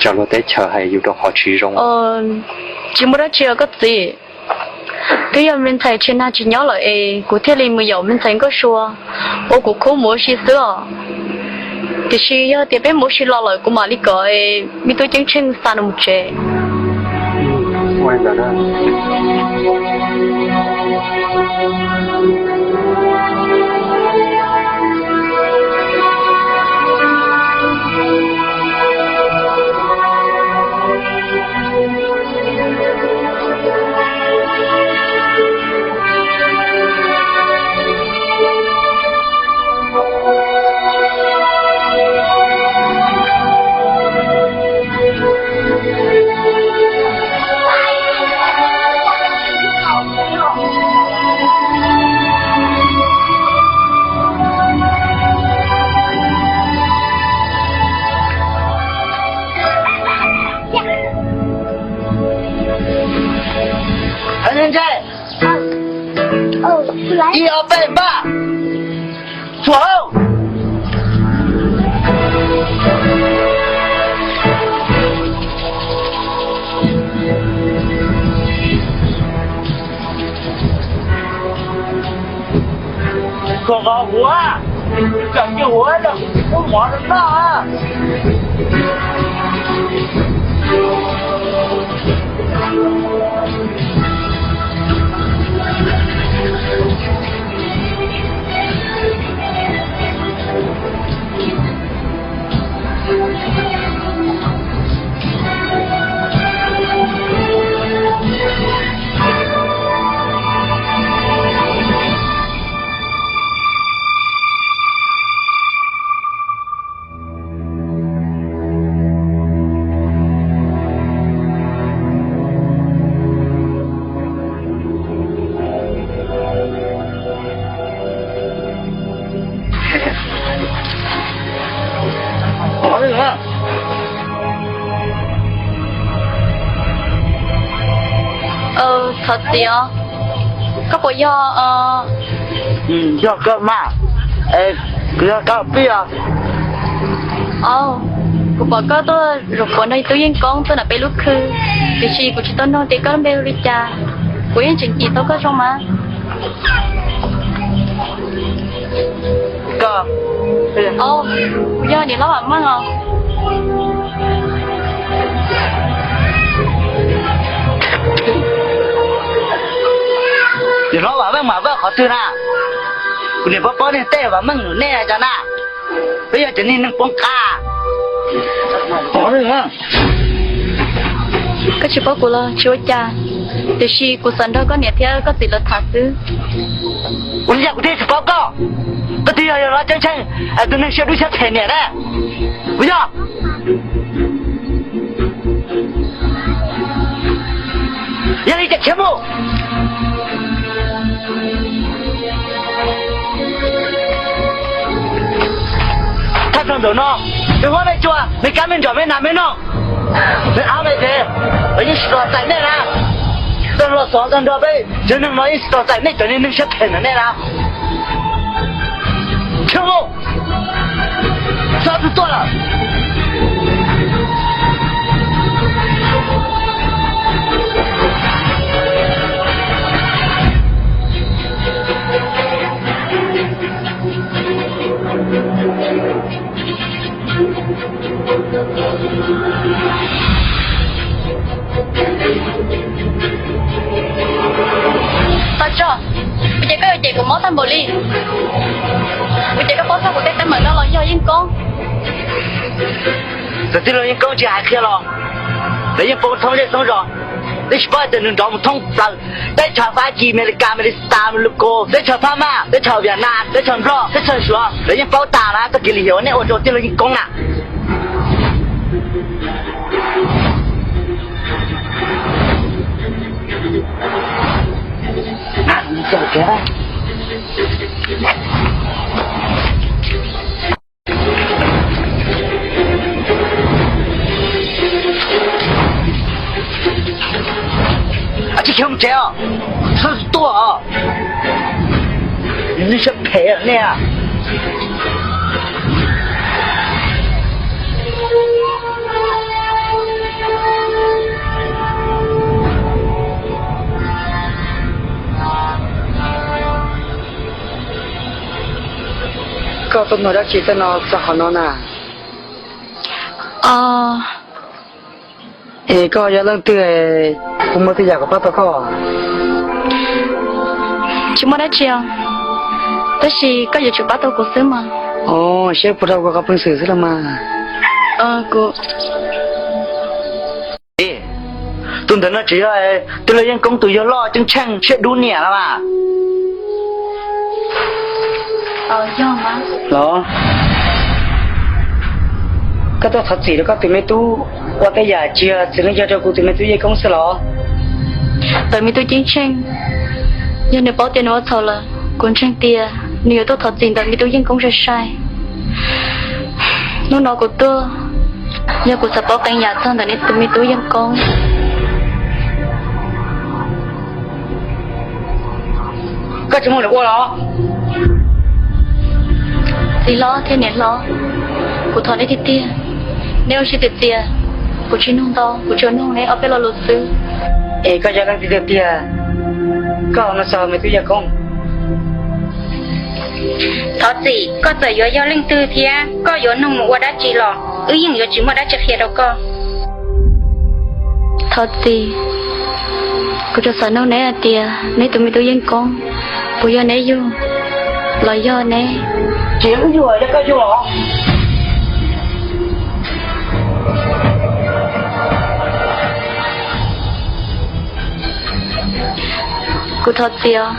tsam luag teb chaws hais yus rau qhov tsis zoo. Tsis muaj dab tsi os koj txiv. Twb yog me ntxhais Tshia Nag tsis nyob lawm es kuv thiaj li mus yaum me ntxhais Nkauj Sua ua kuv khub mus ua si xwb os. Tiam sis yog tias peb mus ua si los lawm kuv mam li kom me tub ceeb tsheej xa nws mus tsev. Ib ob peb npaj, txuas hauj. Koj ua huav, koj cia huav los kuv tsis pub mov rau koj. Thov txim os, koj puas yog? Yog kawg mas, kuv yog koj pib os. Kuv pom koj tuaj zaum puav nrog tub Yeej Koob tuaj nram peb lub khw, tiam sis kuv tsis tau nug tias koj lub npe hu li cas, kuv yeej tseem cim tau koj zoo mas. Kuv yog niam hlob Vam Meej os. Niam hlob Vam Meej mas Vam qhov twg na? Kuv niam paub paub nej tej Vam Meej num nej cov na, peb yog cov niag neeg poob qab. Koj tsis paub kuv los tsis ua cas, tiam sis kuv xav nrog koj niam thiab koj txiv lawv tham xwb. Ua li cas kuv thiaj tsis paub koj? Koj twb yog yawg hlob ceeb tsheej, tus neeg siab dub siab phem niam na, puas yog? Yog li ces khiav mus. Thaj txog ntawm no, nws huab me cua, me kab me ntsaum me nas me noog, me av me dev, lawv yeej tsis tos txais nej na. Txoj hlua xov tag nrho peb cov neeg no yeej tsis tos txais nej cov niag neeg siab phem ntawm nej na. Khiav mus. Txhob txwm tuaj lawm. Tag tso, ua cas koj yuav cem kuv mob tag npaum li? Ua cas koj paub txog kuv tej teeb meem no los yog Yeej Koob? Txawm tij laug Yeej Koob tsis hais qhia los lawv yeej paub thoob zej thoob zos, twb tsis paub hais tias nws nrov mus thoob plaws teb chaws Fab Kis, Amelikas, Melistas, Meluko, teb chaws Phab Maj, teb chaws Viam Nam, teb chaws Nplog, teb chaws Suav, lawv yeej paub tas na. Koj cia li yog ua nej ua rau tij laug Yeej Koob na. Tsis khiav mus tsev os, txhob tuaj os, nej siab phem nej. Koj tuaj nug dab tsi txog no, txog qhov no na? Es koj yog leej twg, kuv muaj tej yam kom pab tau koj? Tsis muaj dab tsi os, tab sis koj yuav tsum pab tau kuv xwb mas. Os, saib puas raug kuv qhov peev xwm xwb los mas. Tus ntawm no tseem yog tij laug Yeej Koob tus yawg loj ceeb tsheej siab dub niam los mas. Los, koj tuaj thov txim rau koj tus me tub ua tej yam tsis yog txwm leej yog rau kuv tus me tub Yeej Koob xwb los? Tus me tub Ceeb Tsheej, yog nws paub tias nws ua txhaum lawm, kuv ntseeg tias nws yuav tuaj thov txim ntawm me tub Yeej Koob sai sai. Hnub no kuv tuaj, yog kuv xav paub qee yam txog ntawm neb tus me tub Yeej Koob. Koj tsis muaj lus ua los? Txiv hlob thiab niam hlob, kuv thov neb tiag tiag, neb ua siab tiag tiag, kuv tsis nug ntau, kuv tsuas nug neb ob peb lo lus xwb. Es koj yog leej twg tiag tiag, koj no txog me tub Yeej Koob? Thov txim, koj txawm yuav yog leej twg thiab koj yuav nug mus ua dab tsi los wb yeej yuav tsis muaj dab tsi qhia rau koj. Thov txim, kuv tsuas xav nug neb hais tias neb tus me tub Yeej Koob puas yog neb yug los yog neb? Tsis yog wb yug, yog koj yug los? Kuv thov txim os,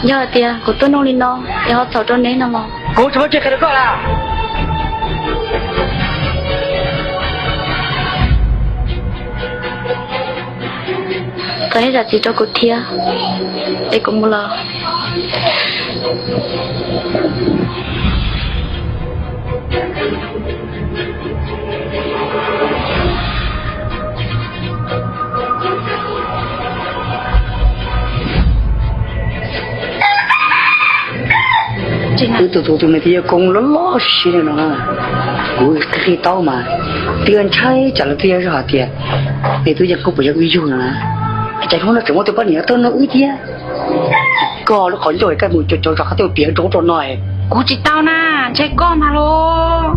yog hais tias kuv tuaj nug li no es ho txhaum rau neb no los? Kuv tsis muaj tsis qhia rau koj lawm. Thov neb zam txim rau kuv thiab, es kuv mus lawm. Wb tus tus tus me tub Yeej Koob loj loj siab li no, kuv qhib taub mas twb ntshai tsam lawv twb yog hais tias me tub Yeej Koob puas yog wb yug no na. Cas hnub no tseem muaj tus poj niam tuaj nug wb thiab. Koj lub qhov ncauj koj mus cov zos qhov twg piav rau rau no. Kuv tsis tau na, ntshai koj mas los.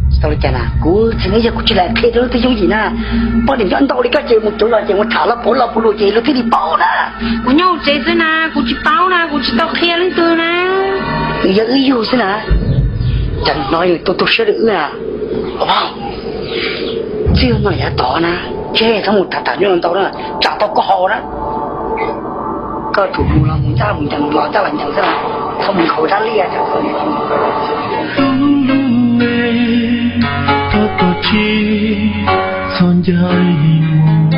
Tsis tau li cas na, kuv tsis, yog kuv tsis lam qhia rau lub twb yooj yim na. Poj niam nyob ntau li koj ces mus cov zos ces mus tham los pauv los puv lus ces luag thiaj li paub na. Kuv nyob hauv tsev xwb na, kuv tsis paub na, kuv tsis tau qhia leej twg na. Nws yog wb yug xwb na. Cas hnov tu tu siab rau wb na. Txij no yav tod na, tseg txhob mus tham tham nyob ntau na, tsam tau koj haus na. Koj tsum mus los mus ncaj mus ncees los ncaj los ncees xwb na, txhob mus nkhaus dab liaj. Tub lub me, thov koj tsis txhob ncaim mus.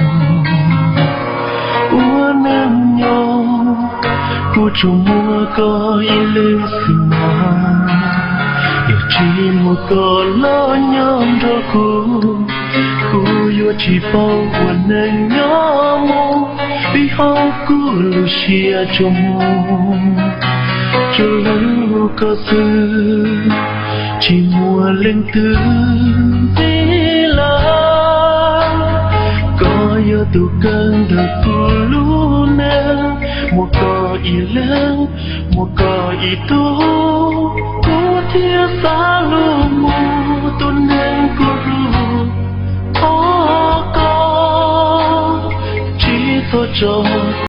Ua neej nyob kuv tsuas muaj koj ib leeg xwb mas, yog tsis muaj koj los nyob nrog kuv, kuv yuav tsis paub ua neej nyob mus, vim hauv kuv lub siab tsuas muaj rau koj xwb, tsis muaj leej twg ntxiv lawm. Koj yog tus kawg ntawm kuv lub neej, muaj koj ib leeg, muaj koj ib tug, kuv thiaj xav lug mus tus neeg kuv hlub. Thov koj tsis txhob tso